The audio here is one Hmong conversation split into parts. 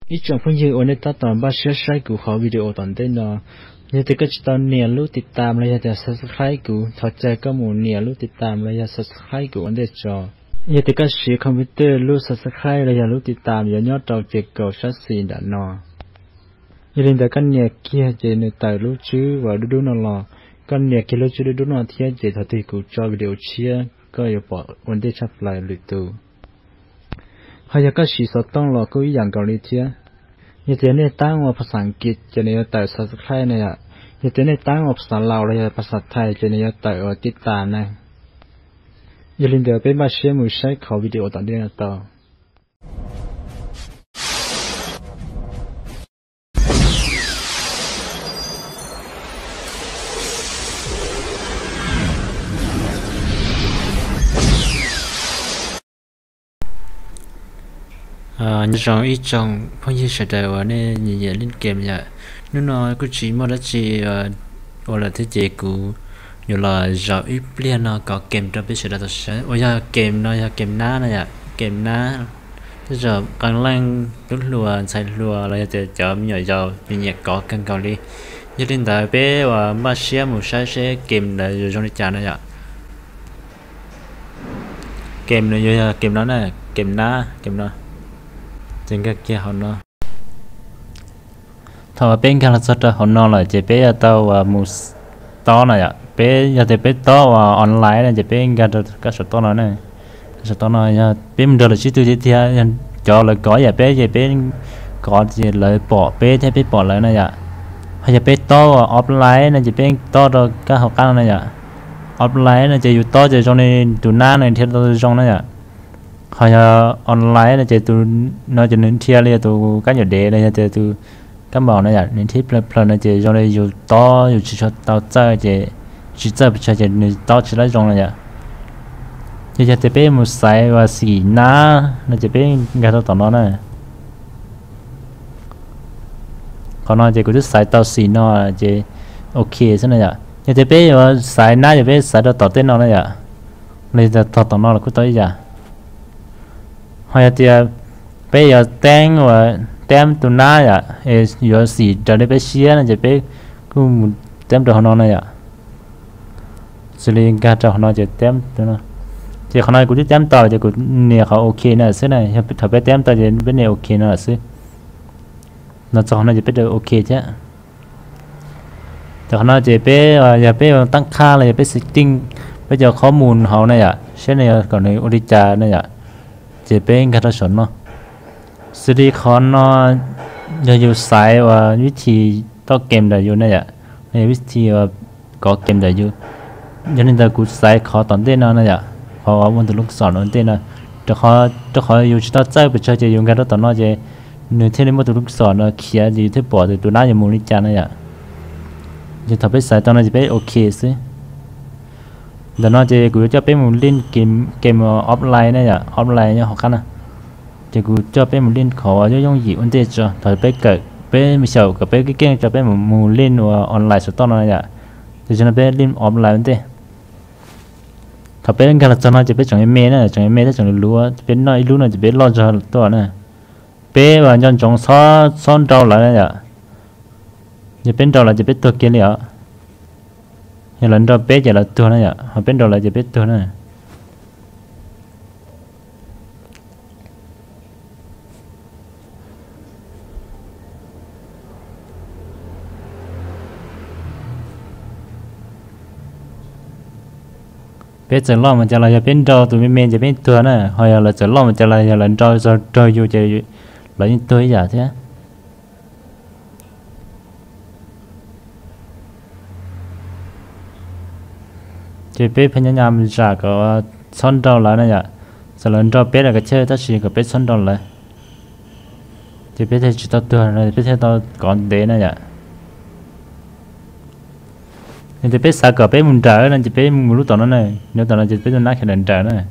Ib tsoom phooj ywg uas nej tab tom npaj siab saib kuv qhov video tom ntej no, yog tias koj tsis tau nias lub tiv tam los yog tias subscribe kuv, thov caw koj mus nias lub tiv tam los yog subscribe kuv ua ntej tso. Yog tias koj siv computer, lub subscribe los yog lub tiv tam yuav nyob rau ces kaum sab xis nram no. Yog li ntawd koj nias kiag ces nws tawm lub tswb uas dub dub no los, koj nias kiag lub tswb dub dub no thiab ces thaum twg kuv tso video tshiab koj yuav pom ua ntej tshaj plaws lwm tus. Ho yog koj siv xov tooj los kuj ib yam nkaus li thiab. Yog tias nej tab ua phas xas Askiv ces nws yuav tawm subscribe na yom. Yog tias nej tab ua phas xas Laus los yog phas xas Thaib ces nws yuav tawm ua tiv tam na. Yog li ntawd peb npaj siab mus saib qhov video tom ntej no tau. Nyob zoo ib tsoom phooj ywg sawv daws uas nej nyiam nyiam League Game yom. Hnub no kuj tsis muaj dab tsi ua lawm thiab ces kuv yuav los zaum ib pliag no kov game rau peb sawv daws tau saib. Uas yog game no yog game nab na yom, game nab. Tej zaum qee leej tub hluas ntxhais hluas los yog tias cov me nyuam yaus nyiam nyiam kov kawg nkaus li. Yog li ntawd peb uas npaj siab mus saib seb game ntawd yuav zoo li cas na yom. Game no yuav yog game no na, game nab, game no. Ces nkag kiag hauv no. Thaum uas peb nkag los txog rau hauv no lawm ces peb yuav tau uas mus tob na yom. Peb yog tias peb tob uas online na ces peb nkag rau kab saum tob no na. Kab saum tob no yog peb mus nrog lawv sib tw tiag tiag, yog cov lawv kov yam peb ces peb kov ces lawv pom peb thiab peb pom lawv na yom. Ho yog peb tob uas offline no ces peb tob rau kab hauv qab no na yom. Offline no ces yus tob ces zoo li tus nab no dhia tau zoo na yom. Ho yog online no ces tus no ces nws dhia li tus kab nyuam dev los yog tias tus kab npaum na yom, nws dhia plaws plaws no ces zoo li yus tob yus tsis tshua tau txawj ces tsis txawj pes tsawg ces nws tob tsis lab zoo na yom. Ces yog tias peb mus xaiv uas xim nab no ces peb nkag rau tom no na. Qhov no ces kuv twb xaiv tau xim no ces ok xwb na yom. Yog tias peb yuav xaiv nab ces peb xaiv rau tom tej no na yom. Los yog tog tom no los kuj tau ib yam. Ho yog tias peb yuav teeb uas teeb tus nab yom, es yuav xim raws li peb siab no ces peb kuj mus teeb rau hauv no na yom. Xws li nkag rau hauv no ces teeb, ces qhov no kuv twb teeb tau ces kuv nias qhov ok no xwb na. Yog thaum peb teeb tau ces peb nias ok no xwb. No txog qhov no ces peb rau ok thiab. Ces qhov no ces peb yog peb yuav tab qhab los yog peb setting peb cov qhov mus hauv na yom, seb nws yuav kom nws ua li cas na yom. Ces peb nkag rau saum no. Xws li qhov no yog yus xaiv uas vib thi toj game ntawm yus na yom, vib thi uas kov game ntawm yus. Yog li ntawd kuv xaiv qhov tom ntej no na yom, qhov uas muaj tus lub xom no ntej no. Rau qhov yus tsis tau txawj pes tsawg ces yus nkag rau tom no ces nws thiaj li muaj tus lub xom no khiav ces yus thiaj pom tias tus nab yuav mus li cas na yom. Ces thaum peb xaiv tau no ces peb ok xwb. Ntawm no ces kuv yuav coj peb mus link game offline na yom, offline nyob hauv qab na. Ces kuv coj peb mus link qhov yooj yooj yim ua ntej tso, thaum peb kawm peb xyaum kom peb keej keej tso peb mus link ua online saum toj no yom. Ces no peb link offline ua ntej. Thaum peb nkag los txog no ces peb tseem me me na, tseem me me thiab tseem luv luv, peb noj ib lub no ces peb loj zog tuaj na. Peb uas nco ntsoov txhob nrau lawv na yom. Yog peb nrau lawv ces peb tuag kiag li os. Yog lawv nrau peb ces lawv tuag na yom, ho peb nrau lawv ces peb tuag na. Peb txawm loj mus cas los yog peb nrau tus me me ces peb tuag na, ho yog lawv txawm loj mus cas los yog lawv nrau raug yus ces lawv yeej tuag ib yam thiab. Ces peb pheej nyob nyab zam kom txhob nrau lawv na yom. Txawm lawv nrau peb los kav chawj tab sis kom peb txhob nrau lawv. Ces peb thiaj tsis tau tuag no peb thiaj tau kov ntev na yom. Yog tias peb xav kom peb mus nrawm no ces peb mus lub tom no na, nyob tom no ces peb tus nab khiav nrawm nrawm na.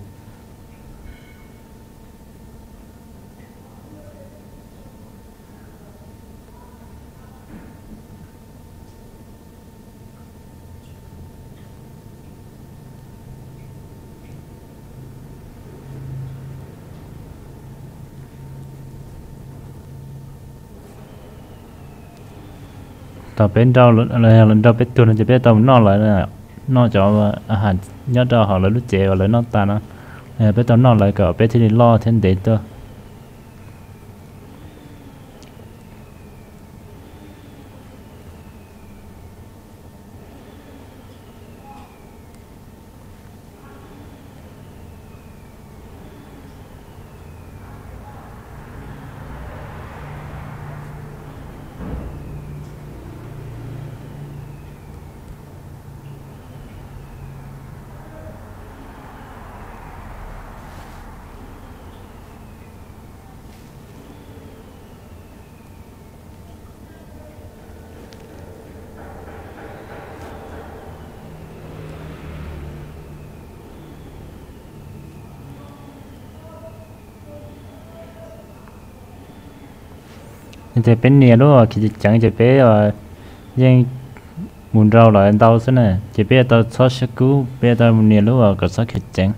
Thaum peb nrau, nrau peb tug no ces peb tau mus noj lawv, noj cov a has nyob rau hauv lawv lub cev uas lawv noj tas no, peb tau noj lawv kom peb thiaj li loj thiab ntev tuaj. Ces peb nias lub khiv ceev ces peb yeej mus nrau lawv ntau xwb na, ces peb yuav tau txhob siab kub, peb yuav tau mus nias lub kom txhob khiv ceev.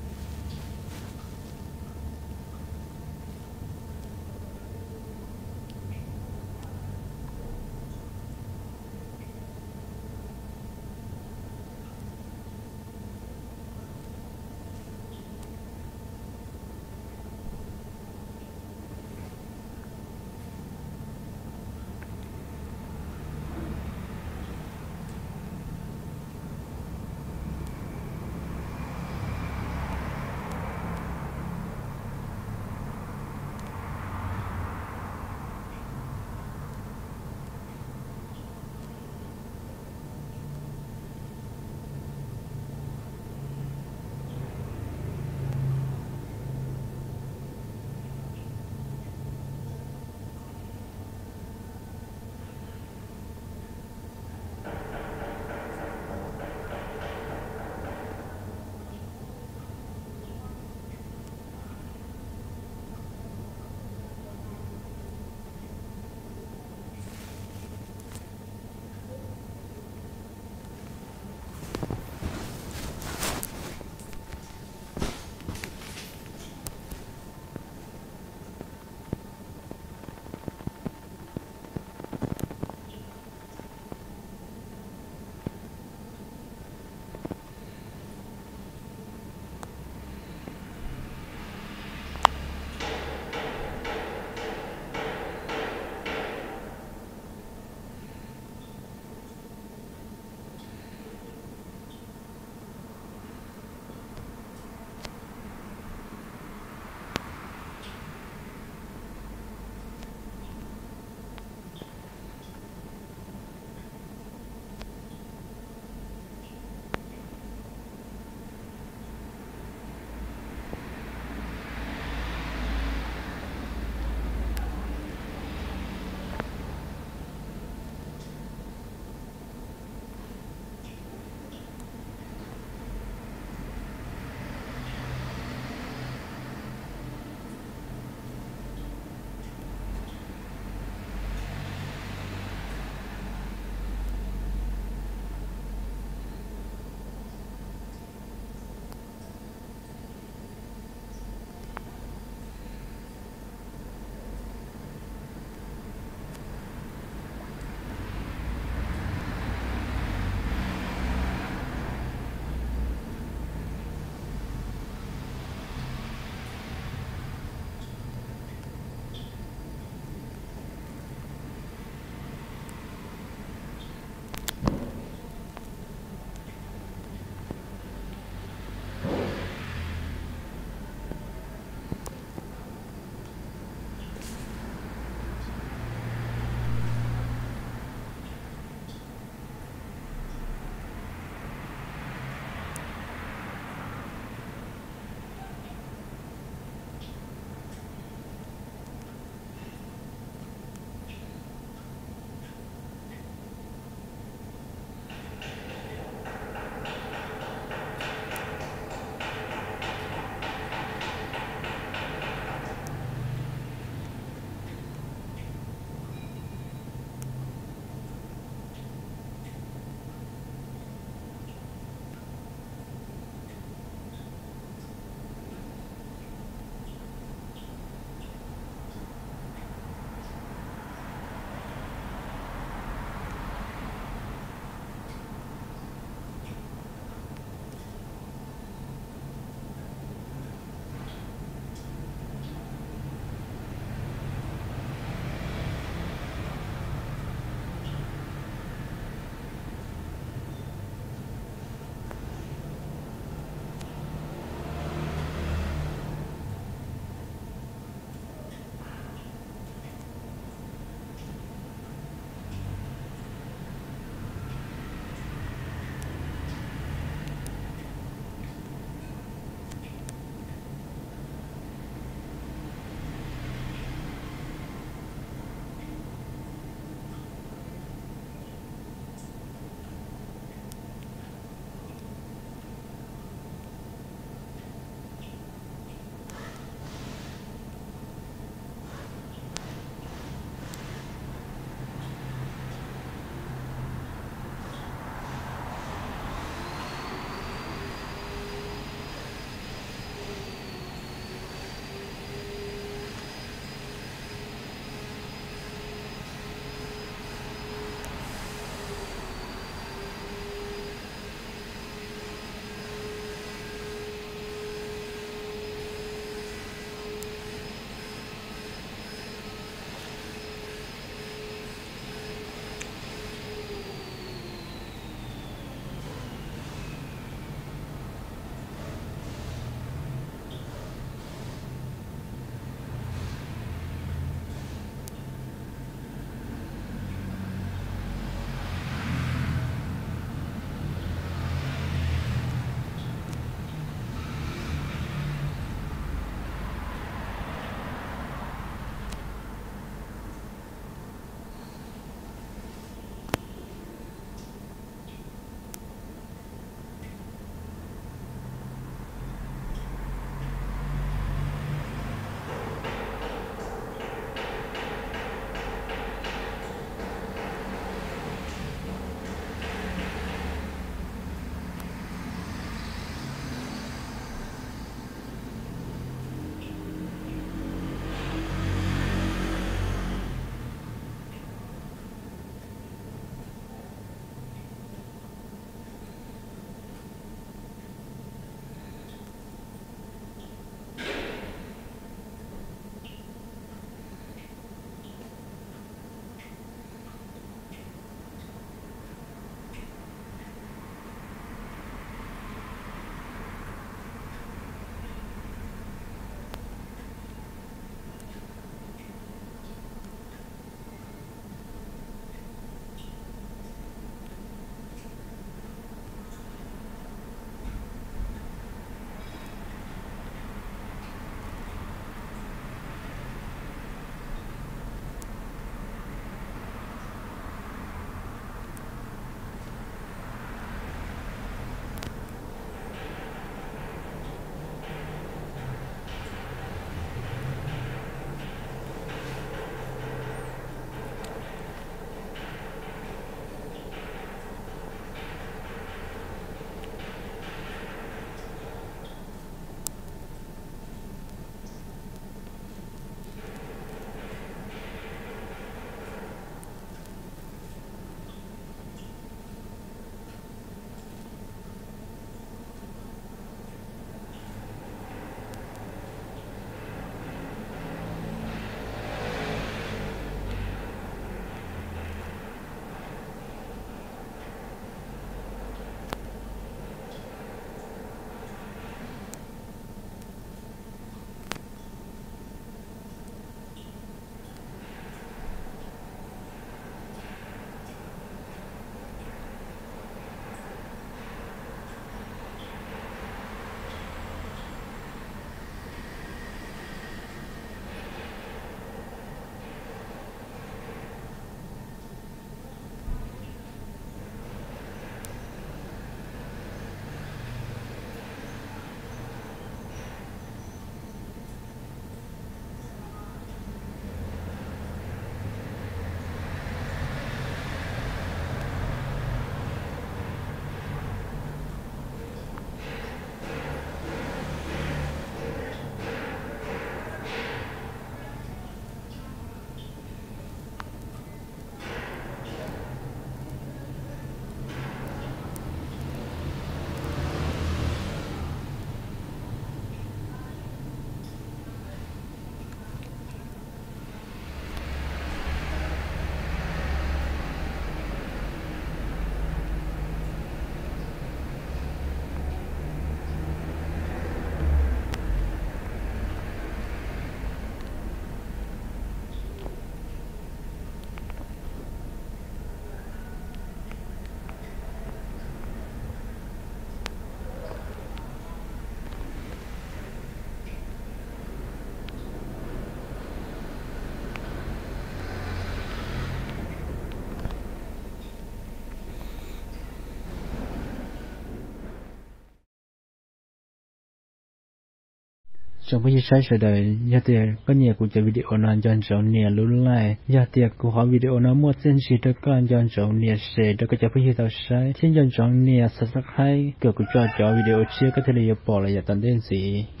Tsoom phooj ywg saib sawv daws, yog tias koj nyiam kuv cov video no nco ntsoov nias lub like. Yog tias kuv qhov video no muaj txiaj ntsig rau koj, nco ntsoov nias share rau koj cov phooj ywg tau saib, thiab nco ntsoov nias subscribe kom kuv tso cov video tshiab koj thiaj li yuav pom los yav tom ntej ntxiv.